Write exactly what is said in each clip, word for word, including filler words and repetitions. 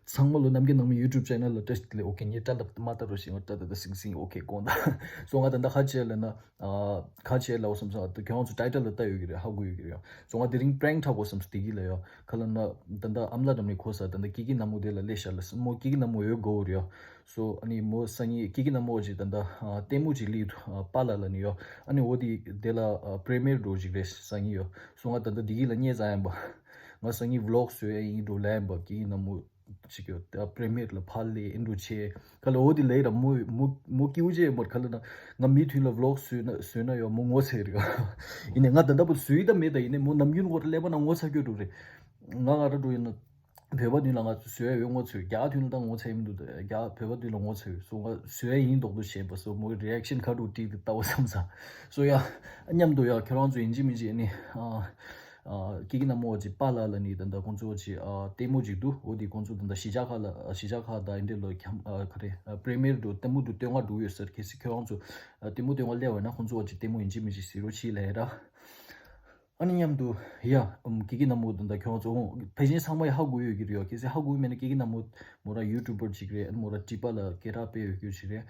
ཚང་མ་ལོ་ནམ་རྒྱུན་ནང་མི་YouTube channel ལ་བཀྲ་ཤིས་བདེ་ལེགས། ཨོ་ཁེ། ངས་བཀྲ་ལབ་མ་བལྟ་རོགས་ཞེས། ང་བཀྲ་ད་ད་སིང་སིང་། ཨོ་ཁེ། དགོངས་དག་སོ་ང་ད་ལྟ་ག་བྱས་ལབ་ན། ཨ། ག་བྱས་ལབ་བསམ་སོང་། ད་ཁྱོད་རང་ཚོ་title ལ་ལྟ་ཡོད་ཀྱི་རེད། ཧ་གོ་ཡོད་ཀྱི་རེད་ཡ། སོ་ང་དེ་རིང་prank འཁྲབ་དགོས་བསམ་སོང་དེ་གི་ལ་ཡ། ག་ལབ་ན་ད་ལྟ་ཨ་མ་ལགས་རྣམ་གཉིས་གོ་ས། ད་ལྟ་ཀི་ཀི་ནག་མོ་དེ་ལ་སླེབས་ཤག་ལབ་སོང་། མོ་ཀི་ཀི་ནག་མོ་ཡོད་དགོས་རེད་ཡ། སོ་ཨ་ནི་མོ་སང་ཉིན་ཀི་ཀི་ནག་མོ་ཅིག་ད་ལྟ་ཨ་ལྟད་མོ་ཅིག་སླེབས་འདུག་ཨ་པཱ་ལགས་ལབ་ནི་ཡ། ཨ་ནི་འོ་དེ་དེ་ལ་ཨ་premiere འདྲ་ཅིག་རེད་སང་ཉིན་ཡ། སོ་ང་ད་ལྟ་དེ་གི་ལ་བསྙད་ཚར་ཡིན་པ། ང་སང་ཉིན་vlog བཟོ་ཡ་ཡིན་འགྲོ་ལབ་ཡིན་པ། ཀི་ཀི་ནག་མོ་ཅིག་ཡོད། ད་premiere ལ་ཕར་སླེབས་ཨེ་འགྲོ་བྱས། ག་ལ་འོ་དེ་ལས་ར་མོ་མོ་མོ་སྐྱིད་པོ་ཅིག་ཡོད་མ་རེད། ག་ལ་ན་ང་མུ་མཐུད་ལ་vlog བཟོས་ན་བཟོས་ན་ཡང་མོ་ངོ་ཚ་གི་རེད། ཡིན་ནའི་ང་ད་ལྟ་བར་བཟོས་ད་མེད། ད་ཡིན་ནའི་མོ་ནམ་རྒྱུན་ཁོ་ར་ཀླད་པ་ནང་ངོ་ཚ་རྒྱུ་འགྲོ་རེད། ང་ང་ར་འགྲོ་ཡིན་ན་བོད་པ་མདུན་ལ་ང་བཟོས་ཡོད་ངོ་ཚ་ཡོད། རྒྱ་མདུན་ལ་ད་ངོ་ཚ་ཡི་མི་འདུག་ད་རྒྱ་བོད་པ་མདུན་ལ་ངོ་ཚ་ཡོད། སོ་ང་བཟོས་ཡིན་མདོག་མདོག་བྱས་པ། སོ་མོའི་reaction ག་འགྲོ་བྲིས་ཏེ་ལྟ་བ་བསམ་ས། སོ་ཡ། མཉམ་དུ་ཡ་ཁྱེད་རང་ཚོ་ཡིན་གཅིག་མིན་གཅིག་ཨ་ནི། ཨ། ཀི་ཀི་ནག་མོ་ཅིག་པཱ་ལགས་ལབ་ནི་ད་ལྟ་ཁོང་ཚོ་ཅིག་ཨ་ལྟད་མོ་ཅིག་འདུག་འོ་དེ་ཁོང་ཚོ་ད་ལྟ་གཞིས་ཆགས་ཁག་ལ་གཞིས་ཆགས་ཁག་དང་འདི་འདྲ་ལ་ཁྱམ་ཨ་ག་རེ་ཨ་premiere འདུག་ལྟད་མོ་འདུག་སྟོན་ཁ་འདུག་ཡོད་ཟེར། གལ་སྲིད་ཁྱོད་རང་ཚོ་ཨ་ལྟད་མོ་སྟོན་ཁ་སླེབས་པ་ན་ཁོང་ཚོ་ཅིག་ལྟད་མོ་ཡིན་གཅིག་མིན་གཅིག་གཟིགས་རོགས་བྱེད་ལབ་ཡ་ར། ཨ་ནི་མཉམ་དུ་ཡ་ཨམ་ཀི་ཀི་ནག་མོ་ད་ལྟ་ཁྱོད་རང་ཚོ་ཕལ་ཆེར་ཚང་མ་ཡ་ཧ་གོ་ཡོད་ཀྱི་རེད་ཡ། གལ་སྲིད་ཧ་གོ་མེད་ན་ཀི་ཀི་ནག་མོ་མོ་ར་YouTuber ཅིག་རེད། ཨ་ནི་མོ་ར་ཊི་པ་ལ་སྐད་གྲགས་དཔེ་ཡོད་རྒྱུ་ཅིག་རེད།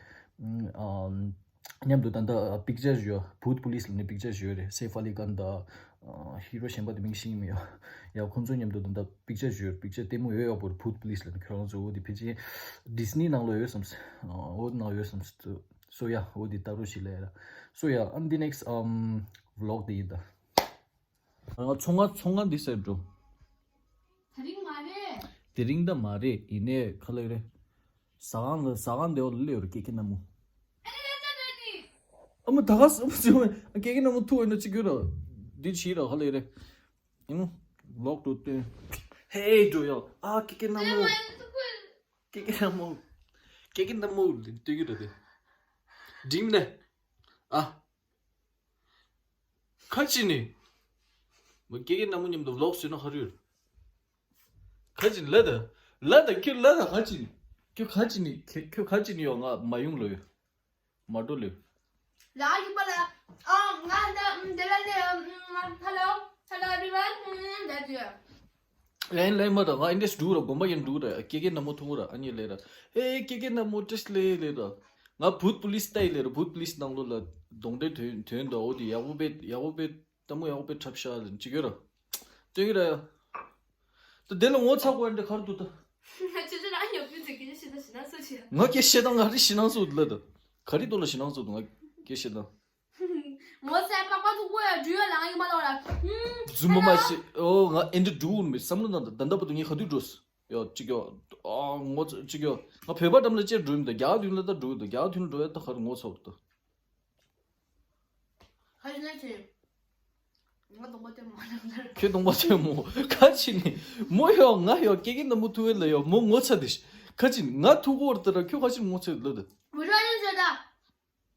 ཨམ། མཉམ་དུ་ད་ལྟ་picture ཡོད། བྷུད་པུ་ལིས་ལབ་ནས་picture ཡོད་རེད། སེཕ་ཨ་ལི་ཁཱན་དང་ཧི་རོ་གཞན་པ་དེ་མིང་ཤེས་ཀྱི་མི་ཡོད་ཡ། ཁོང་ཚོ་མཉམ་དུ་ད་ལྟ་picture ཡོད། picture ལྟད་མོ་ཡོད་ཡོད་པོ་རེད། བྷུད་པུ་ལིས་ལབ་ནས། ཁྱོད་རང་ཚོ་འོ་དེ་ཕལ་ཆེར་Disney ནང་ལ་ཡོད་བསམ། འོ་ནང་ཡོད་བསམ། སོ་ཡ་འོ་དེ་ལྟ་རོགས་ཞིག་ལས་ཡ། སོ་ཡ་ཨ་ནི་next ཨམ་vlog དེ་ཡིན་ད། ཚོང་ཁང་ཚོང་ཁང་འདི་ཟེར་འགྲོ། དེ་རིང་མ་རེད། དེ་རིང་ད་མ་རེད། ཡིན་ནའི་ག་ལབ་རེད། ཟ་ཁང་ལ་ཟ་ཁང་དེ་འོག་ལ་སླེབས་ཡོད་རེད། ཀི་ཀི་ནག་མོ། ཨ་མ་ད་ག་སོ་མ་ཟིན་ཀི་ཀི་ནག་མོ་ཐུག་ཡོད་ན་ཅི་དགོས་ར། འདི་ཕྱིས་ར་ག་ལབ་རེད། ཨིན་ནོ། vlog འགྲོ་སྟོན། ཧེ་འགྲོ་ཡ། ཨ་ཀི་ཀི་ནག་མོ། ཀི་ཀི་ནག་མོ། ཀི་ཀི་ནག་མོ་ལ་སྟོན་གྱི་རེད་དེ། འགྲིག་ནས། ཨ། ཁ་ཅིག་ནི། མོ་ཀི་ཀི་ནག་མོ་མཉམ་དུ་vlog བཟོས་ན་ཧ་རུ། ཁ་ཅིག་ལ་ད། ལ་ད་ཁྱོད་ལ་ད་ཁ་ཅིག་ནི། ཁྱོད་ཁ་ཅིག་ནི་ཁྱོད་ཁྱོད་ཁ་ཅིག་ནི་ཡོང་ང་མ་ཡོང་ལོ་ཡོ། མ་འགྲོ་ལོ་ཡོ། ལ་ཡུ་པ་ལ། ཨ་ང་ད་དེ་ལ་ལེ། Hello, hello everyone. That's you. ལན་ལན་མ་ར་ང་ཨིན་ཌིས་འགྲོ་ར། དགོན་པ་ཡིན་འགྲོ་ར། ཀི་ཀི་ནག་མོ་ཐུག་ར། ཨ་ནི་ལེ་ར། ཨེ་ཀི་ཀི་ནག་མོ་ཏྲིས་ལེ་ལེ་ར། ང་བྷུད་པུ་ལིས་ལྟ་ཡི་ལེ་ར། བྷུད་པུ་ལིས་ནང་ལོ་ལ་གདོང་འདྲེ་ཐོན་ཐོན་ད། འོ་དེ་ཡག་པོ་པེ་ཡག་པོ་པེ་ལྟད་མོ་ཡག་པོ་པེ་འཁྲབ་ཤག་ལེ་ཅི་གྱོ་ར། སྟོན་གྱི་ར་ཡ། ད་དེ་ལ་ངོ་ཚ་དགོས་ཡ་འདྲ་ག་རེ་འདུག་ད། ང་ཁྱོད་ཚོ་རང་ཉོབ་ཀྱི་ཟེར་གྱི་ཤི་ད་ཤི་ན་སོ་ཆེ། ང་ཁྱེད་ཤེས་དང་ང་རི་ཤི་ནང་སོ་ལ་ད། ག་རི་ཏོ་ལ་ཤི་ནང་སོ་འདུག་ང་ཁྱེད་ཤེས་དང་། ངོ་ཚ་པག་པ་ཐུག་པོ་ཡ་འགྲུལ་ཡ་ལ་ང་ཡི་མ་ལོག་ལ། རྫུན་མ་མ་ཤེས། ཨོ་ང་ཨེ་འདྲ་འགྲུལ་མེད་བསམ་བློ་ནང་ད་ད་ལྟ་བར་དུ་ངས་ག་དུས་འགྲོ་སོ། ཡ་ཅིག་ཡ། ཨ་ངོ་ཚ་ཅིག་ཡ། ང་བོད་པ་འགྲམ་ལ་ཅེར་འགྲོ་མི་འདུག་རྒྱ་གར་མདུན་ལ་ད་འགྲོ་གི་འདུག་རྒྱ་གར་མདུན་ལ་འགྲོ་ཡ་ད་ག་རེ་ངོ་ཚ་བར་ད། ཁ་ཤས་ནས་ཆེ། ང་སྡོང་པོ་སྟོན་མོ་ལ་ལར། ཁྱོད་སྡོང་པོ་སྟོན་མོ། ཁ་ཅིག་ནི། མོ་ཡོ་ང་ཡོ་ཀེ་ཀེ་ནམ་མོ་ཐུག་ཡོད་ལ་ཡོ་མོ་ངོ་ཚ་དེ་ཤི། ཁ་ཅིག་ནི་ང་ཐུག་གོ་ར་ད་ར་ཁྱོད་ཁ་ཅིག་ངོ་ཚ་ཡོད་ལ་ད། མོ་ར་ཡོད་ཟེར་ད།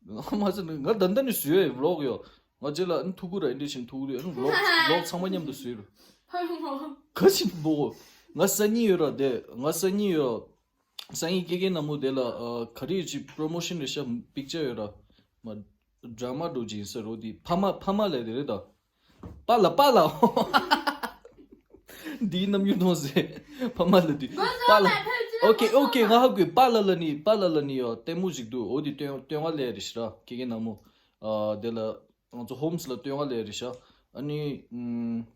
ང་མ་ཚ་ནི་ང་ད་ལྟ་ནི་བཟོས་ཡོད་vlog ཡོ། ང་རྗེས་ལ་ཨ་ནི་ཐུག་གོ་ར་ཨེ་འདྲ་བཞིན་ཐུག་གོ་ར་ཨ་ནི་vlog vlog ཚང་མ་མཉམ་དུ་བཟོས་ར། ཧོ་ཧོ། ཁ་ཅིག་ནི་མོ། ང་སང་ཉིན་ཡོད་ར་དེ་ང་སང་ཉིན་ཡོ། སང་ཉིན་ཀེ་ཀེ་ནམ་མོ་དེ་ལ་ཨ་ག་རེ་ཅིག་པྲོ་མོ་ཤན་རེད་ཤག་པིག་ཅར་ཡོད་ར། མ་ཌ་ར་མ་འགྲོ་ཅིག་ཡིན་ས་རོ་དེ་ཕ་མ་ཕ་མ་ལས་དེ་རེད་ད། པཱ་ལགས་པཱ་ལགས། འདིའི་རྣམ་འགྱུར་མཐོང་ཟེར། ཕ་མ་ལ་དེ་པཱ་ལགས། ཨོ་ཁེ་ཨོ་ཁེ་ང་ཧ་གོ་པཱ་ལགས་ལ་ནི་པཱ་ལགས་ལ་ནི་ཡོ་ལྟད་མོ་ཞིག་འདུག་འོ་དེ་སྟོན་སྟོན་ག་ལས་རེད་ཤག་ཀེ་ཀེ་ནམ་མོ། ཨ་དེ་ལ། ང་ཚོ་ཧོམ་སི་ལ་སྟོན་ག་ལས་རེད་ཤག་ཨ་ནི། ཨུམ།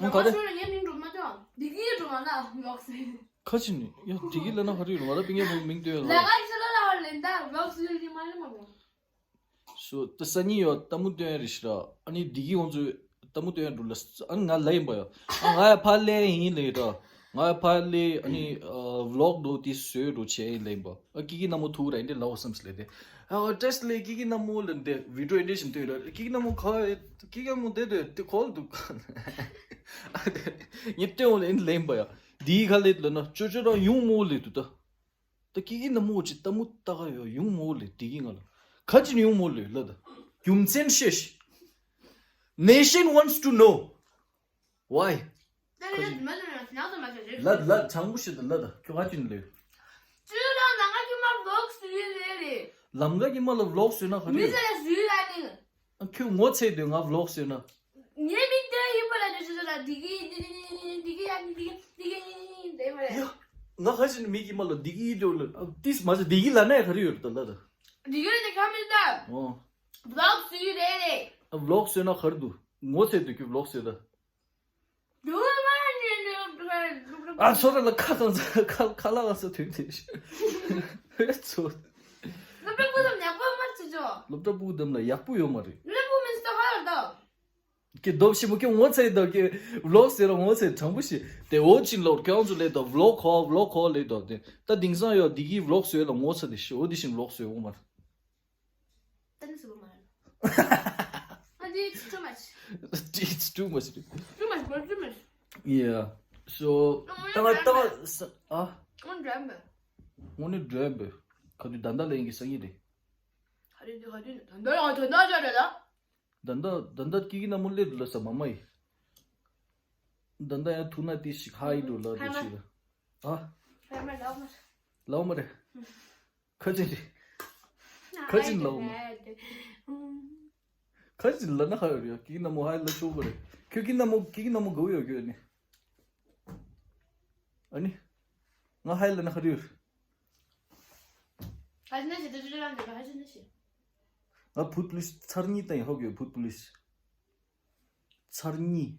ཨ་ག་རེ། ང་ཚོ་ལ་ངའི་མིང་འགྲོ་མ་ཐོང་། འདི་གི་འགྲོ་མ་ལ་ལོག་སི། ཁ་ཅིག་ནི་ཡ་འདི་གི་ལ་ན་ག་རེ་ཡོད་རེད། ང་ར་པིང་ཡ་མོ་མིང་སྟོན་ཡོད་ལ་ལ། ག་ཡི་ས་ལ་ལ་བ་ལེན་ད་ལོག་སི་ཡོད་གི་མ་ལེ་མ་མོ། སོ་ད་སང་ཉིན་ཡོ་ལྟད་མོ་སྟོན་ཡ་རེད་ཤག་ཨ་ནི་འདི་གི་ང་ཚོ་ལྟད་མོ་སྟོན་ཡ་འགྲོ་ལ་ཨ་ནི་ང་ལ་ཡིན་པ་ཡོ། ཨ་ང་ཡ་ཕ་ལེ་ཡིན་ལེ་ད། ང་ཕ་ལེ་ཨ་ནི་ཨ་ཝི་ལོག་འགྲོ་དེ་བཟོས་འགྲོ་བྱས་ཡིན་ལེ་ཡིན་པ། ཨ་ཀི་ཀི་ནམ་མོ་ཐུག་ར་ཡིན་དེ་ལའོ་བསམ་སི་ལེ་དེ། ཨ་ཏྲེས་ལེ་ཀི་ཀི་ནམ་མོ་ལེ་འདི་བི་ཌིའོ་ཨེ་འདྲ་ཞིག་སྟོན་ར་ཀི་ཀི་ནམ་མོ་ཁ་ཀི་ཀི་ནམ་མོ་དེ་དེ་དེ་ཁོལ་འདུག་ཨ་དེ་ངས་སྟོན་འོ་ལེ་ཡིན་ལེ་ཡིན་པ་ཡ། དེའི་ཁ་ལེ་ལ་ན་ཅོ་ཅོ་རང་ཡོང་མོ་ལེ་དུ་ད། ད་ཀི་ཀི་ནམ་མོ་ཅི་ལྟད་མོ་ལྟ་ག་ཡོ་ཡོང་མོ་ལེ་དེ་གི་ང་ལ་ཁ་ཅིག་ཡོང་མོ་ལེ་ལ་ད་རྒྱུ་མཚན་ཤེས་ཤིག Nation wants to know. Why? ལ་ལ་ལ་ཆང་བུ་ཞིག་ལ་ལ་ད་ཁྱོད་ཧ་ཅིན་ལེ། ཅི་ལ་ནང་གི་མ་ལོག་སུ་ཡི་ལེ་ལེ། ལམ་ག་གི་མ་ལ་ལོག་སུ་ན་ཧ་མི་ཅི་ཟེར་ལ་སུ་ཡི་ལ་ནི། ཁྱོད་ངོ་ཚེ་དུས་ང་ལོག་སུ་ན། ངའི་མིང་དེ་ཡིན་པ་ལ་དེ་ཅི་ལ་འདི་གི་འདི་གི་ཡ་ནི་འདི་གི་འདི་གི་ལེ་མ་ལེ། ཡ། ང་ཁ་ཅིག་མི་གི་མ་ལ་འདི་གི་འགྲོ་ལ་ཏིས་མ་ཟེར་འདི་གི་ལ་ན་ཡ་ག་རེ་ཡོད་ད་ལ་ད། འདི་གི་ལ་ནི་ཁ་མི་ད། ཨོ། བློག་སུའི་རེད་རེད། ཨ་བློག་སོས་ན་ག་རེ་འདུག་ངོ་ཚ་འདུག་གི་བློག་སོས་ད། ཨ་ཚོ་ར་ལ་ཁ་གང་ཚ་ཁ་ཁ་ལག་གང་ཚ་དུས་དེ་ཚོ། སློབ་གྲྭ་སྤུ་དམ་ཡག་པོ་མ་བྱེད་ཆོག་སློབ་གྲྭ་སྤུ་དམ་ལ་ཡག་པོ་ཡོད་མ་རེད། སློབ་གྲྭ་སྤུ་མིན་སྟོ་ཧ་ལ་དོ། ཀྱེ་རྡོབ་ཤི་མོ་ཀྱེ་ངོ་ཚ་ཡི་དོ་ཀྱེ་བློག་ཟེར་ར་ངོ་ཚ་དྲང་པོ་ཤི་དེ་འོ་ཅིན་ལོར་ཁྱོད་ཚོ་ལས་དོ་བློག་ཁོ་བློག་ཁོ་ལས་དོ་དེ་ད་དེང་སང་ཡོད་འདི་གི་བློག་སོས་ལ་ངོ་ཚ་དེ་ཤི་འོ་དེ་བཞིན་བློག་སོས་འོ་མ་རེད། ཏན་སུ་མ་རེད། ཨ་འདི་it's too much. It's too much. Too much, bro, too much. Yeah. So, ཏང་ཏང་ཨ། ཨོན་འགྲན་པས། ངོ་ནི་འགྲན་པས། ཁ་དུས་ད་ལྟ་ལེན་གི་སང་ཡིན་རེད། ཧ་རི་དུ་ཧ་དུ་ད་ལྟ་ཨ་ད་ལྟ་ཅོ་རེད་ད། ད་ལྟ་ད་ལྟ་ཀི་ཀི་ན་མོ་སླེབས་ལ་ས་མ་མ་ཡི། ད་ལྟ་ཡང་ཐུག་ན་ཏི་ཞིག་ཧ་ཡི་འགྲོ་ལ་འགྲོ་ཤི་ལ། ཨ། ཧ་མ་ལའོ་མ། ལའོ་མ་རེད། ཁ་ཅིག་རེད། ཁ་ཅིག་ལའོ་མ། ཁ་ཅིག་ལ་ན་ཧ་ཡོད་རེད་ཀི་ཀི་ན་མོ་ཧ་ཡི་ལ་ཆོག་གི་རེད། ཁྱོད་ཀི་ན་མོ་ཀི་ཀི་ན་མོ་གོ་ཡོད་གི་ནི། ཨ་ནི། ང་ཧ་ཡི་ལ་ན་ཧ་རེད། ཧ་ཅི་ན་ཞི་དུ་ཅུ་ཅུ་རང་དེ་ཧ་ཅི་ན་ཞི། ང་བུད་པུ་ལིས་ཚར་གཉིས་བཏང་ཡིན་ཧོ་གི་བུད་པུ་ལིས། ཚར་གཉིས།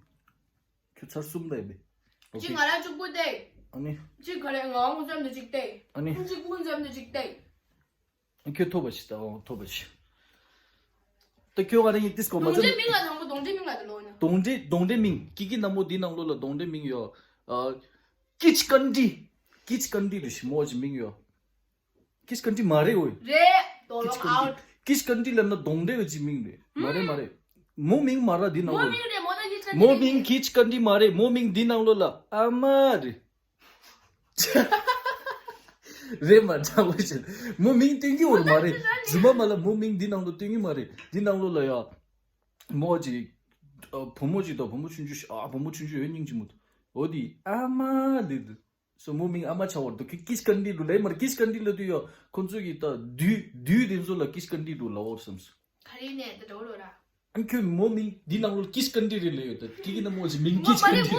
ཁྱོད་ཚར་གསུམ་བཏང་ཡིན་པས། གཅིག་ང་རང་གཅིག་པུ་བཏང་། ཨ་ནི། གཅིག་ག་རེ་ང་ངོ་ཙམ་དུ་གཅིག་བཏང་། ཨ་ནི། གཅིག་པུ་ཙམ་དུ་གཅིག་བཏང་། ཁྱོད་ཐོབ་པ་ཞིག་ད་འོང་ཐོབ་པ་ཞིག་ད་ཁྱོད་ང་རང་ཡིན་ཏིས་གོ་མ་གདོང་ཚོད། འདྲེ་མིང་ལ་དང་པོ་གདོང་འདྲེ་མིང་ལ་དེ་ལོ་ན། གདོང་འདྲེ་གདོང་འདྲེ་མིང་ཀི་ཀི་ན་མོ་འདི་ནང་ལོ་ལ་གདོང་འདྲེ་མིང་ཡོད། ཨ། ཀིཆ་ཀན་ཏི། ཀིཆ་ཀན་ཏི་རུ་ཞི་མོ་ཅི་མིང་ཡོད། ཀིཆ་ཀན་ཏི་མ་རེད་འོ། རེད། དོ་ལོ་ཨའུ་ཊི། ཀིཆ་ཀན་ཏི་ལབ་ན་གདོང་འདྲེ་བའི་ཅི་མིང་རེད། མ་རེད་མ་རེད། མོ་མིང་མ་ར་འདི་ནང་ལོ། མོ་མིང་རེད་མོ་ན་ཀིཆ་ཀན་ཏི། མོ་མིང་ཀིཆ་ཀན་ཏི་མ་རེད་མོ་མིང་འདི་ནང་ལོ་ལ་ཨ་མ་རེད། རེད་མ་དྲང་པོ་བྱས། མོ་མིང་སྟོན་གྱི་འོར་མ་རེད། རྫུན་མ་མ་ལ་མོ་མིང་འདི་ནང་དུ་སྟོན་གྱི་མ་རེད། འདི་ནང་ལོ་ལ་ཡ། མོ་ཅིག་ཨ། བུ་མོ་ཅིག་དང་བུ་མོ་ཆུང་ཆུང་ཞིག་ཨ་བུ་མོ་ཆུང་ཆུང་ཡོད་སྙིང་རྗེ་མོ་འདུག་འོ་དེ་ཨ་མ་ལེ་འདུག་སོ་མོ་མིང་ཨ་མ་ཆ་བར་དུ་ཀི་ཀིཆ་ཀན་ཏི་ལུ་ལེ་མར་ཀིཆ་ཀན་ཏི་ལ་དུ་ཡོ་ཁོ་ཚོ་གི་ད་དུས་དུས་དེ་ཚོ་ལ་ཀིཆ་ཀན་ཏི་ལུ་ལ་འོར་བསམས་སོ། ག་རེ་ནས་ད་འགྲོ་ལོ་ར། ཨ་ཁྱོད་མོ་མིང་འདི་ནང་ལོ་ཀིཤ་ཀན་ཏི་རེད་ལེ་ཡོད་ད་ཀི་ཀི་ན་མོ་ཞིག་མིང་ཀིཤ་ཀན་ཏི།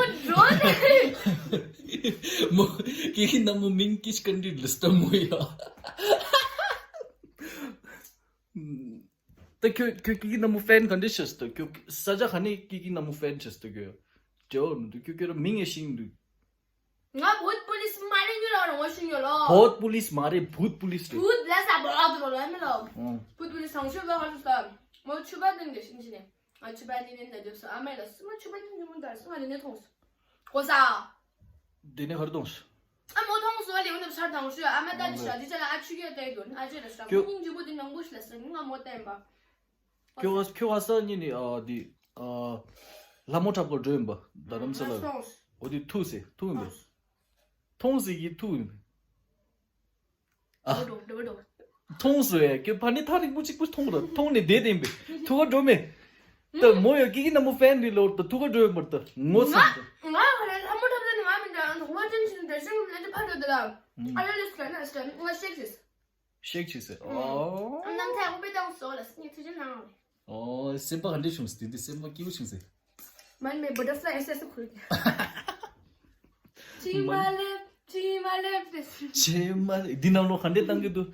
མོ་ཀི་ཀི་ན་མོ་མིང་ཀིཤ་ཀན་ཏི་ལི་སྟ་མོ་ཡ། ད་ཁྱོད་ཁྱོད་ཀི་ཀི་ན་མོ་ཕེན་ག་འདྲ་ཤེས་ད་ཁྱོད་ས་ཆ་ག་ནས་ཀི་ཀི་ན་མོ་ཕེན་ཤེས་ད་ཁྱོད་འབྲེལ་བ་མི་འདུག་ཁྱོད་ཁྱོད་ར་མིང་ཡ་ཤིང་འདུག་ང་བོད་པུ་ལིས་མ་རེད་ཉོ་ལ་རང་ངོ་ཤུ་ཉོ་ལོ། བོད་པུ་ལིས་མ་རེད་བུད་པུ་ལིས་རེད། བུད་ལ་ས་བོད་ཨ་དུ་རོ་ལ་མི་ལོ། ཨོ། བུད་པུ་ལིས་སང་ཤུ་ལ་ཧ་ལུ་ས། མོ་ཆུ་བ་ནན་གི་ཤིན་ཅི་ནེ། ང་ཆུ་བ་ནན་ནན་ད་ཇོབ་སོ་ཨ་མ་ལ་སུ་མ་ཆུ་བ་ནན་ཉོ་མོ་ད་སུ་ང་ནན་ནེ་ཐོང་སོ། གོ་ས། དེ་ནས་ཧར་ཐོང་སོ། ཨ་མོ་ཐོང་སོ་ལེ་འོ་ན་ས་ཐང་ཤུ་ཨ་མ་ད་ནི་ཤ་དི་ཅ་ལ་ཨ་ཆུ་གི་ཏེ་གོ་ཨ་ཅེ་ལ་ས་མོ་ཉིན་ཇི་བོ་དི་ནང་གོ་ཤ་ལ་ས་ང་མོ་ཏེ་བ། ཁྱོད་ཁྱོད་ཧ་ས་ཉིན་ནི་ཨ་དི་ཨ་ལྷ་མོ་འཁྲབ་སྐོར་འགྲོ་ཡིན་པ་རྡ་རམ་ས་ལ། ཨོ་དི་ཐུག་སེ་ཐུག་ཡིན་པས། ཐོང་སེ་གི་ཐུག་ཡིན་པས། ཨ་ཐོང་སོ་ཡ་ཁྱོད་ཕ་ནི་ཐག་རིང་པོ་གཅིག་པུ་ཐོང་ར་ཐོང་ནས་བསྡད་དེ་ཡིན་པས་ཐུག་ག་འགྲོ་མེད། ད་མོ་ཡ་ཀི་ཀི་ན་མོ་ཕེན་རི་ལོར་ད་ཐུག་ག་འགྲོ་ཡིན་པར་ད་ངོ་ཚ། ང་ང་ཧ་ལ་ལྷ་མོ་འཁྲབ་ས་ནི་ང་མི་འདྲ་ང་ལོག་ལོ་ཅན་ཆིན་འདྲ་ཤང་ལེ་ཏི་ཕ་འགྲོ་ད་ལ་ཨ་ལ་ལེ་སི་ཀ་ན་སི་ཀ་ང་ཤེག་ཤེག་ཤེག་ཆེ་ཟེར། ཨོ། ནམ་ཐག་པའི་དང་སོ་ལ་སྙིང་ཐུ་ཅི་ནང་། ཨོ། སེམས་པ་ག་འདྲས་བྱུང་ཟེར་དེ་འདྲས་སེམས་པ་སྐྱིད་པོ་བྱུང་ཟེར། མན་མེ་བྷ་ཊར་ཕ་ལའི་ཨེ་སེ་སུ་ཁུལ། ཆི་མ་ལེབ་ཆི་མ་ལེབ་ཏེ། ཆེ་མ་ལེབ་འདི་ནང་ལོ་ག་འདྲས་བཏང་གི་འདུག་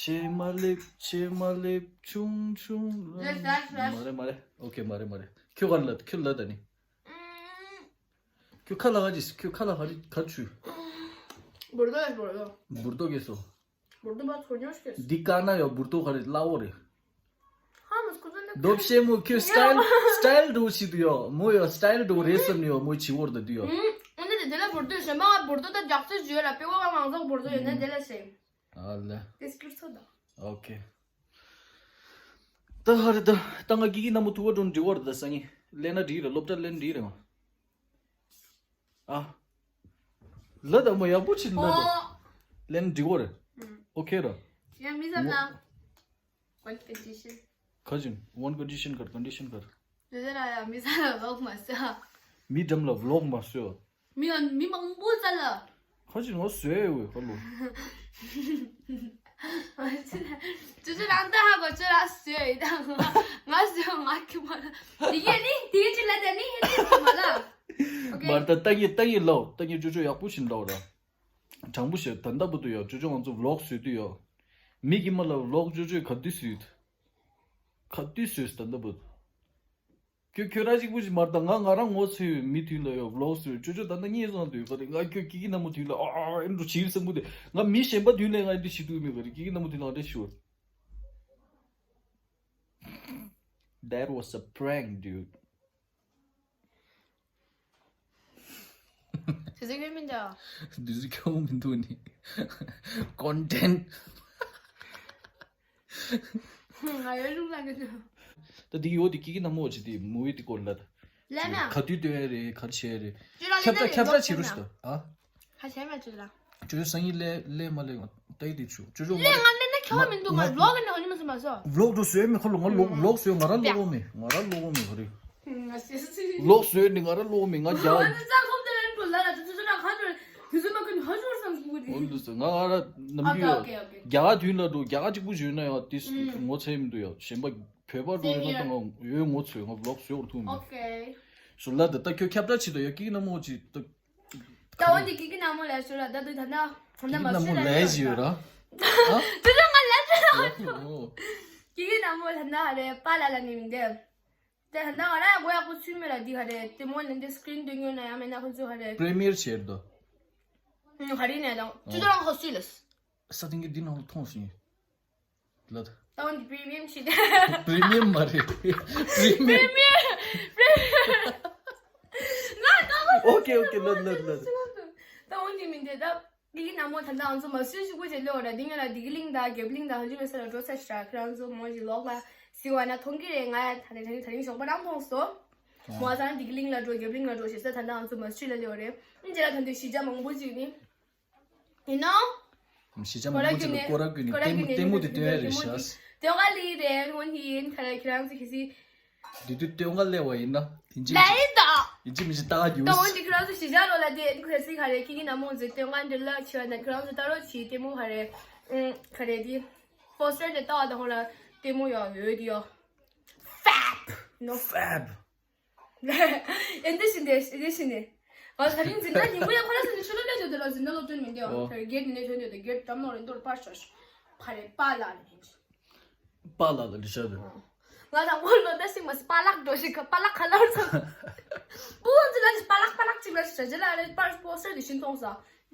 ཆེ་མ་ལེབ་ཆེ་མ་ལེབ་ཆུང་ཆུང་། ལེབ་ལེབ་ལེབ། མ་རེད་མ་རེད། ཨོ་ཁེ་མ་རེད་མ་རེད། ཁྱོད་ག་ལ་ཁྱོད་ལ་ད་ནི། ཁྱོད་ཁ་ལ་ག་ཅི་ཁྱོད་ཁ་ལ་ག་རེ་ག་ཆུ། བུར་དོ་ཡོད་བུར་དོ། བུར་དོ་གེ་སོ། འབུར་དུ་མ་ཚོར་ཉོ་ཤེས། འདི་ཀ་ན་ཡོ་འབུར་དུ་ག་རེ་སླ་བོ་རེད། ཧ་མ་སྐུ་ཚོ་ནི་རྡོབ་ཤེ་མོ་ཁྱོད་སི་ཊའིལ་སི་ཊའིལ་འགྲོ་ཤི་དུ་ཡོ་མོ་ཡོ་སི་ཊའིལ་འགྲོ་རེད་བསམ་ནི་ཡོ་མོ་ཆི་བོར་ད་དུ་ཡོ། ཨུམ། འོ་ན་དེ་དེ་ལ་འབུར་དུ་ཞོན་མ་འབུར་དུ་ད་རྒྱག་ཚོད་བརྗོད་ལ་དཔེ་བ་མང་ཚོགས་འབུར་དུ་ཡོད་ན་དེ་ལ་ཞེ། ཨ་ལེ། དེ་སྐྱུར་ཚོད་ད། ཨོ་ཁེ། ད་ཧ་རེ་ད་ད་ང་ཀི་ཀི་ན་མོ་ཐུ་བ་འགྲོ་འདྲི་བར་ད་སང་ཉིན་ལེན་ན་འདྲི་རེད་སློབ་གྲྭ་ལེན་འདྲི་རེད་ང་། ཨ། ལ་དང་མོ་ཡག་པོ་ཆེ་ན་ད། ལན་འགྲིག་གོ་རེད། ཨོ་ཁེ་ར། ཡང་མི་ཟམ་ན། One condition. ཁ་ཅིག one condition གར་condition གར། དེ་ལ་ཡང་མི་ཟམ་ལ་ལོག་མ་ཟ། མི་འགྲམ་ལ་ལོག་མ་ཟོས། མི་མི་མང་པོ་ཟ་ལ། ཁ་ཅིག་ང་ཟོས་ཡོད་ཁ་ལོ། ཅུ་ཅུ་རང་ལྟ་ཧ་གོ་ཅུ་རང་ཟོས་ཡོད་ད་ང་ང་ཟོས་ང་ཁྱི་མ་ལ། དེ་གས་ནི་དེ་ཅི་ལ་དེ་ནི་ཧེ་ནི་མ་ལ། ཨོ་ཁེ། མར་ད་ལྟ་ངས་ལྟ་ངས་ལོ་ལྟ་ངས་ཅུ་ཅུ་ཡག་པོ་ཞིག་འདྲ་བ་ར། དྲང་པོ་བཤད། ད་ལྟ་བར་དུ་ཡོད། ཅོ་ཅོ་ང་ཚོ་vlog་བཟོས་དུས་ཡོད། མི་གི་མ་ལ་vlog་ཅོ་ཅོས་ག་དུས་བཟོས། ག་དུས་བཟོས་ད་ལྟ་བར་དུ། ཁྱོད་ཁྱོད་རང་གཅིག་པུ་ཞིག་མ་རེད་ད། ང་ང་རང་ངོ་ཚ་བའི་མི་དུས་ལ་ཡོད་vlog་བཟོས། ཅོ་ཅོ་ད་ལྟ་ངའི་བཟང་དུས་ག་རེད། ང་ཁྱོད་ཀི་ཀི་ནང་མོ་དུས་ལ་ཨ་ཨ་ཨེ་འགྲོ་བྱིས་བསམ་གི་དེ། ང་མི་གཞན་པ་དུས་ལ་ང་འདི་ཞིག་དུས་མི་ག་རེད། ཀི་ཀི་ནང་མོ་དུས་ལ་ང་འདྲ་ཞུ། That was a prank, dude. དེ་ཚོ་ཁྱོད་མིན་འདྲ། དེ་ཚོ་ཁྱོད་མི་འདུག་ནི། Content. ང་ཡོད་ལུགས་ལ་གི་འདུག་ད་འདི་ཡོད་དེ་ཀི་ཀི་ནང་མོ་ཅི་དེ་movie་དེ་སྐོར་ལ། ལན་ན། ག་དུས་སྟོན་ཡ་རེད། ག་རེ་བྱེད་ཡ་རེད། ཁྱབ་བསྒྲགས་ཁྱབ་བསྒྲགས་བྱེད་རོགས་ཞུ་ད། ཨ། ཁ་ཤས་མ་བྱེད་ལ། ཅོ་ཅོ་སང་ཉིན་ལས་ལས་མ་ལས་ང་ལྟ་ཡི་དེ་ཆུ་ཅོ་ཅོ་ལས་ང་ལས་ན་ཁྱོད་མི་འདུག་ང་vlog་ནས་ཧོ་ནི་མ་སོང་མ་སོང་vlog་དུ་བཟོས་མེད་ཁོ་ལ་ང་vlog་vlog་བཟོས་ང་རང་ལོག་མེད་ང་རང་ལོག་མེད་ཧོ་རེད། ང་སེ་སེ་vlog་བཟོས་ནི་ང་རང་ལོག་མེད་ང་རྒྱ། ང་ཚོ་རྩ་ཁོམ་དེ་ལ་འགྲོ་ལ་ལ་ཅོ་ཅོ་ན་ཁ་འགྲོ་དུས་ཚོད་མ་ཁོ་ནི་ཧ་ཅོར་བསམ་གི་རེད། འོན་ཏུ་ང་ང་ར་ནམ་རྒྱུན་ཡོད་རྒྱ་དུས་ལ་འགྲོ་རྒྱ་གཅིག་པུ་བཟོས་ན་ཡང་དེ་ངོ་ཚ་མི་འདུག་ཡ་གཞན་པ་བོད་པ་འགྲོ་ཡོད་ན་ད་ང་ཡོད་ངོ་ཚ་ང་vlog་བཟོས་འོར་ཐུག་མེད། སུ་ལ་ད་ད་ཁྱོད་ཁྱབ་བསྒྲགས་བྱེད་དོ་ཡ་ཀི་ཀི་ནང་མོ་ཅི་ད། ད་འོ་འདི་ཀི་ཀི་ནང་མོ་ལས་ཤོར་ལ་ད་དུ་ད་ན་ད་ན་མ་ཤོར་ལ་ལས་ཡོད་ར། དུ་ད་ང་ལས་ཤོར་ལ། ཀི་ཀི་ནང་མོ་ད་ན་ཧ་རེ་པ་ལ་ལ་ནི་མི་འདེ། དེ་ད་ང་ར་གོ་ཡག་པོ་ཚུལ་མེད་ལ་འདི་ཧ་རེ་དེ་མོ་ནི་འདི་screen་དུ་ཉོ་ན་ཡང་མེད་ན་ཁོ་ཚོ་ཧ་རེ། Premiere་བྱེད་དོ། ཧ་རེ་ནས་དང་ཅི་ད་རང་ཁོ་སུས་ལས། ས་སྟེང་གི་འདི་ནང་ལ་མཐོང་སོང་། ལ། ད་འོ་འདི་premium་ཞིག་ད། Premium་མ་རེད། Premium། Premium། ང་ད་འོ། Okay, okay, ལ་ལ་ལ། ད་འོ་འདི་མིན་དེ་ད། འདི་གི་ནང་མོ་ད་ད་ང་ཚོ་མ་སུས་ཤུ་གུ་བྱེད་ལོ་ར་འདི་ང་ལ་འདི་གི་link་ད་རྒྱབ་link་ད་ཧ་ལུ་མེ་ས་ལ་འགྲོ་ཚ་ཤ་ཁྱེད་རང་ཚོ་མོ་ཞིག་ལོག་ལ་སི་བ་ན་མཐོང་གི་རེད། ང་ཡ་ད་རེ་ད་རིང་ད་རིང་ཞོགས་པ་རང་མཐོང་སོང་། མོ་ཨ་ཚང་འདི་གི་link་ལ་འགྲོ་རྒྱབ་link་ལ་འགྲོ་ཞེས་ས་ད་ད་ང་ཚོ་མ་སུས་ལ་ལོ་རེད། འདི་ལ་ད་འདི་ཤི་ཇ་མང་པོ་ཅིག་ནི། ཡིན་ནོ། ཤི་ཅང་མང་པོ་ཅིག་ལ་སྐོར་ར་ཀུན་ནི་ལྟད་མོ་ལྟད་མོ་དེ་སྟོན་ཡ་རེད་ཤག་ལྟོན་ག་ལི་རེད་ཧོན་ཧིན་ཁ་ར་ཁྱེད་རང་ཚོ་ཁི་སི། དེ་དུས་ལྟོན་ག་ལེ་བ་ཡིན་ན། ཡིན་གཅིག་ལེ་ད། ཡིན་གཅིག་མིན་གཅིག་ལྟ་ག་རྒྱུ། ད་འོན་ཏེ་ཁྱེད་རང་ཚོ་ཤི་ཅང་རོ་ལ་དེ་ཁ་སི་ཁ་རེ་ཁི་གི་ན་མོ་ཛི་ལྟོན་ག་འདི་ལ་ཆེ་བ་ན་ཁྱེད་རང་ཚོ་ལྟ་རོགས་ཆི་ལྟད་མོ་ཁ་རེ། ཁ་རེ་དི། པོ་སི་ཊར་དེ་ལྟ་བ་དང་ཧོ་ལ་ལྟད་མོ་ཡོད་ཡོད་དི་ཡོད། Fab ནོ། Fab། ཨེ་འདི་བཞིན་དེ་འདི་བཞིན་དེ། ང་ད་རིང་འཛིན་གྲྭ་ཉིན་མོ་ཡང་ཁོ་ར་ཟིན་ནས་ཆུ་ལོ་ལས་ཡོད་དེ་ལ་འཛིན་གྲྭ་སློབ་སྟོན་མི་འདུག་ཨོ། དེར་སྒེར་ནས་ཐོན་ཡོད་དེ་སྒེར་གཏམ་ནོར་རིན་དོར་པར་ཤོར། ཕ་རེ་པ་ལ་ནས་ཕན་ཆེ། པ་ལ་ལ་ལི་ཤ་རེ། ང་དང་ཁོ་ལོ་ད་ཞིག་མ་སི་པ་ལག་འགྲོ་ཞིག་ག་པ་ལག་ཁ་ལར་ཚོ། པུ་ཝང་ཙི་ལ་ཞིག་པ་ལག་པ་ལག་ཅིག་ལ་ཞིག་ཞ་ལ་རེ་པར་པོ་སར་དེ་ཤིན་ཐོང་ས།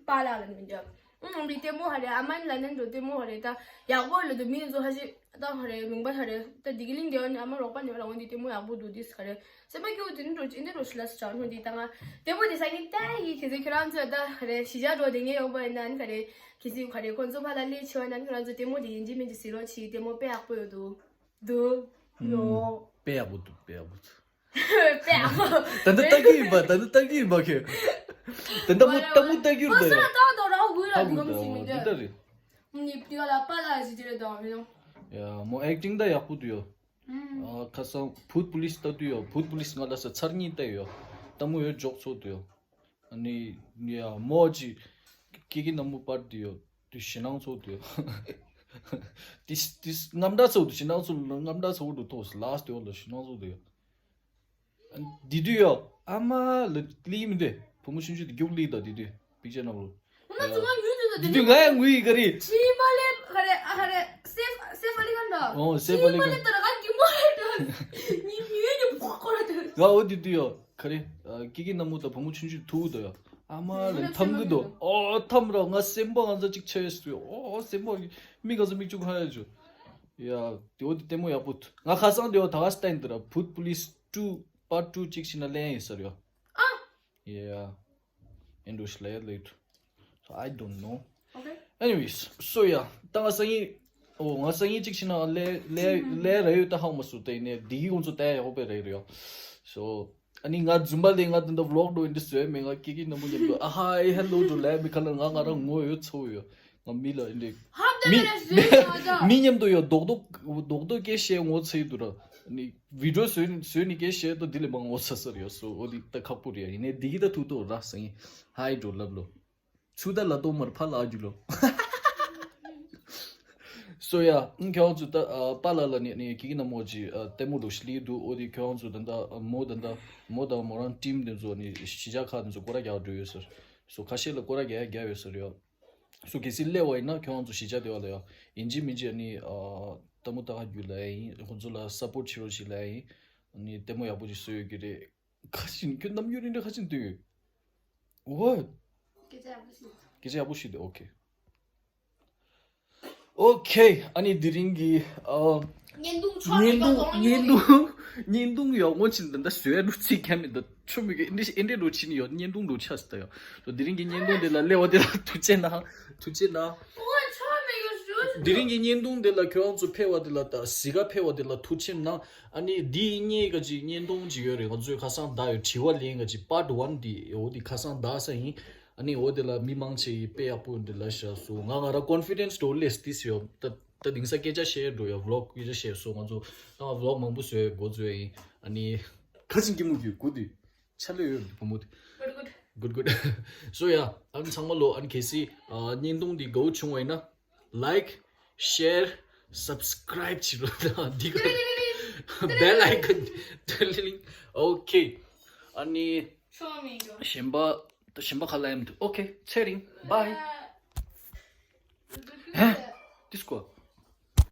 པཱ་ལགས་ལ་མི་འདྲ། ཨང་། འདི་ལྟད་མོ་ཧ་རེ་ཨ་མ་ལ་ནན་འགྲོ་ལྟད་མོ་ཧ་རེ་ད་ཡག་པོ་ལ་དུ་མི་ཚོ་ཧ་ཅི་ད་ཧ་རེ་མིང་པ་ཧ་རེ་ད་འདི་གི་གླིང་དེ་ཨ་མ་རོགས་པ་ཉོ་ར་འོ་འདི་ལྟད་མོ་ཡག་པོ་འདུག་འདི་ཧ་རེ་སེམས་པ་སྐྱོ་དེ་ནི་འགྲོ་ཅི་འདི་རོ་ཤི་ལ་སི་ཆག་ནོ་འདི་ད་ང་ལྟད་མོ་དེ་ས་ནི་ལྟ་ཡི་ཁྱེད་ཚོ་ཁྱེད་རང་ཚོ་ད་ཧ་རེ་ཤི་ཇ་འགྲོ་དེ་ངས་ཡོང་པ་ཡིན་ན་ནི་ཧ་རེ་ཁྱེད་ཚོ་ཧ་རེ་ཁོང་ཚོ་ཕ་ལ་ལས་ཆེ་བ་ན་ནི་ཁྱེད་རང་ཚོ་ལྟད་མོ་དེ་ཡིན་གཅིག་མིན་གཅིག་ཟེར་རོགས་ཆི་ལྟད་མོ་དཔེ་ཡག་པོ་ཡོད་འདུག་འདུག་ནོ། དཔེ་ཡག་པོ་འདུག་དཔེ་ཡག་པོ་འདུག་དཔེ་ཡག་པོ། ད་ནི་ལྟ་གི་ཡིན་པ། ད་ནི་ལྟ་གི་ཡིན་པ་ཁྱོད། ད་ནི་ལྟ་མོ་ལྟ་མོ་ལྟ་གི་ཡོད་ད་ཡ། ཧ་གོ་ད་འདི་ལྟ་རེད། ནི་དེ་ལ་པ་ལ་ཞི་ཅི་རེད་དང་མི་ནོ། ཡ་མོ་ཨེག་ཊིང་ད་ཡག་པོ་འདུག་ཡ། ཨ་ཁ་སང་བུད་པོ་ལིས་ལྟ་དུས་ཡ་བུད་པོ་ལིས་ང་ལ་ས་ཚར་གཉིས་བལྟས་ཡོད། ལྟ་མོ་ཡོད་འཇོག་ཚོགས་འདུག་ཡ། ཨ་ནི་ཡ་མོ་ཅི་ཀི་ཀི་ནམ་མོ་པར་འདི་ཡོད་དུ་ཞི་སྣང་ཚོགས་འདུག་ཡ། ཏིས་ཏིས་རྔམ་དྲག་ཚོགས་འདུག་ཞི་སྣང་ཚོགས་རྔམ་དྲག་ཚོགས་འདུག་ཐོག་ལ་སྟེ་འོ་ལ་ཞི་སྣང་ཚོགས་འདུག་ཡ། འདི་དུས་ཡ་ཨ་མ་ལ་ལི་མི་འདུག་བུ་མོ་ཆུང་ཆུང་དེ་རྒྱུག་ལི་ད་འདི་དུས་པིག་ཅར་ནང་ལོ། ང་ཚོ་ང་ངུས་འདུག་ད་འདི་དུས་ང་ཡང་ངུས་ཡི་ག་རེ། ཆི་མ་ལེ་ག་རེ་ཨ་ག་རེ་སེབ་སེབ་ཨ་ལི་ག་འདྲ། ཨོ་སེབ་ཨ་ལི་ག་ཆི་མ་ལེ་ད་ར་ང་རྒྱུ་མ་རེད་ད། ཉི་ཉི་ཉི་ཕོག་གོ་ར་ད། ང་འོ་འདི་དུས་ཡ་ག་རེ་ཀི་ཀི་ནམ་མོ་ད་བུ་མོ་ཆུང་ཆུང་ཐུག་ད་ཡ་ཨ་མ་ལ་འཐམ་གི་འདུག་ཨོ་འཐམ་ར་ང་སེམས་པ་ང་ཚ་གཅིག་ཆེ་སུ་ཨོ་སེམས་པ་མི་ག་ཚ་མིག་ཆུ་ཁ་ཡ་ཆུ། ཡ་དེ་འོ་དེ་ལྟད་མོ་ཡག་པོ་ང་ཁ་སང་དེ་འོ་ད་ག་སྟན་དེ་ར་བུད་པོ་ལིས་ཊུ། Part two གཅིག་ཤི་ན་ལེན་ཡིན་ཟེར་ཡོད། ཨ། Yeah. English ལ་ཡ་ལེ་ཊུ། So I don't know. Okay. Anyways, so yeah. ད་ང་སང་ཉིན། ཨོ་ང་སང་ཉིན་གཅིག་ཤི་ན་ལེ་ལེ་ལེ་ར་ཡོད་ད་ཧང་མ་སུ་ཏེ་ནེ་དེ་གི་ཁོང་ཚོ་ཏེ་ཡོག་པེ་རེ་རེ་ཡོད། So ཨ་ནི་ང་རྫུན་པ་ལས་ང་དེ་འདྲ་vlog་འགྲོ་ཡིན་དུ་བཟོས་མེད། ང་ཀི་ཀི་ནམ་མོ་མཉམ་དུ་ཨ་ཧ་ཨེ་hello to ལེ་མི་ཁ་ལ་ང་ང་རང་ངོ་ཡོད་ཚོ་ཡོད། ང་མི་ལ་ཨིན་དེ། ཧབ་ད་མི་མི་ལ་ཟོས་ཡོད་ད། མི་མཉམ་དུ་ཡོད་རྡོག་རྡོག་རྡོག་རྡོག་སྐད་བཤད་ངོ་ཚ་ཡི་འདུག་ར། ནི་video་བཟོས་ནི་བཟོས་ནི་སྐད་བཤད་དོ་འདི་ལས་མང་ངོ་ཚ་ས་རེད། So འོ་འདི་ད་ཁག་པོ་རེད། ཡིན་ནའི་འདི་གི་ད་ཐུག་ཏོ་ར་སང་ཉིན་ཧའི་འགྲོ་ལབ་ལོ། ཚུ་ད་ལ་ཏོ་མར་ཕ་ལ་ཨ་རྒྱུ་ལོ། So yeah ཁྱེད་རང་ཚོ་ད་པཱ་ལགས་ལ་ནི་ནི་ཀི་ཀི་ནམ་མོ་ཅི་ལྟད་མོ་འདྲ་ཞིག་ལི་འདུག་འོ་དེ་ཁྱེད་རང་ཚོ་ད་ད་མོ་ད་ད་མོ་དང་མོ་རང་ཊིམ་དེ་ཚོ་ནི་གཞིས་ཆགས་ཁག་དེ་ཚོ་སྐོར་ར་རྒྱག་འགྲོ་ཡོད་ཟེར། So ཁ་ཤས་ལ་སྐོར་ར་རྒྱག་རྒྱག་ཡོད་ཟེར་ཡོད། སུ་གལ་སྲིད་སླེབས་པ་ཡིན་ན་ཁྱོད་རང་ཚོ་གཞིས་ཆགས་དེ་བ་ལ་ཡ། ཡིན་གཅིག་མིན་གཅིག་ཨ་ནི་ཨ་ལྟད་མོ་ལྟ་ག་རྒྱུགས་ལབ་ཡ་ཡིན། ཁོང་ཚོ་ལ་སཔོརྚ་བྱེད་རོགས་བྱེད་ལབ་ཡ་ཡིན། ཨ་ནི་ལྟད་མོ་ཡག་པོ་ཅིག་བཟོ་ཡོད་ཀྱི་རེད། ཁ་ཤིན་ཁྱོད་རྣམ་འགྱུར་རིང་འདྲ་ཁ་ཤིན་སྟོན་ཡོད། What? སྐད་ཆ་ཡག་པོ་ཞིག་སྐད་ཆ་ཡག་པོ་ཞིག་འདུག་ཨོ་ཁེ། ཨོ་ཁེ། ཨ་ནི་དེ་རིང་གི་ཨ། བརྙན་ཐུང་ཆོ་མེད་བརྙན་ཐུང་བརྙན་ཐུང་བརྙན་ཐུང་ཡག་མོ་ཅིག་འདི་འདྲ་བཟོས་འགྲོ་ཚིག་ཀྱང་མི་འདུག་ཆོ་མེད་གི་འདི་འདྲ་འགྲོ་ཕྱིན་ཡོད། བརྙན་ཐུང་འགྲོ་ཆགས་སི་ད་ཡོད། དེ་རིང་གི་བརྙན་ཐུང་འདི་ལ་སླེབས་པ་འདི་ལ་ཐུགས་རྗེ་གནང་། ཐུགས་རྗེ་གནང་། ཨོ་ཆོ་མེད་གི་ཞུ་ཞུ། དེ་རིང་གི་བརྙན་ཐུང་འདི་ལ་ཁྱོད་རང་ཚོ་ཕེབས་པ་འདི་ལ་དང་གཟིགས་ག་ཕེབས་པ་འདི་ལ་ཐུགས་རྗེ་གནང་། ཨ་ནི་འདི་སྔོན་ག་ཅིག་བརྙན་ཐུང་ཅིག་ཡོད་རེད། ང་ཚོས་ཁ་སང་ད་ཡོད་དྲི་བ་ལན་ག་ཅིག་པཱརཊ་ཝན་འདི་འོ་འདི་ཁ་སང་ད་ས་ཡིན། ཨ་ནི་འོ་དེ་ལ་མི་མང་ཆེ་ཡིས་དཔེ་ཡག་པོ་འདི་ལ་བཞག་སོང་། ང་ང་རང་ཀོན་ཕི་ཌེན་སི་འགྲོ་སླེབས་ཏེ་ཡོད། ད་ད་དེང་སང་སྐད་ཆ་བཤད་འགྲོ་ཡ་བི་ལོག་སྐད་ཆ་བཤད་སོང་། ང་ཚོ་ད་ང་བི་ལོག་མང་པོ་བཟོས་འགོ་བཟོས་ཡིན། ཨ་ནི་ཁ་ཅིག་གི་མུ་གི་གུ་དུས་ཆ་ལེ་ཡོད་བུ་མོ་དེ། Good, good. Good, good. So yeah, ཨ་ནི་ཚང་མ་ལོ་ཨ་ནི་གལ་སྲིད་ཨ་བརྙན་ཐུང་འདི་དགའ་བོ་བྱུང་བ་ཡིན་ན་like, share, subscribe བྱེད་རོགས་དང་འདི་ག་bell icon དེ་ལིང་། Okay. ཨ་ནི་ཆོ་མེད་གི་གཞན་པ་གཞན་པ་ག་ལ་ཡམ་དུ། Okay, ཚེ་རིང་། Bye. ཧ། This go.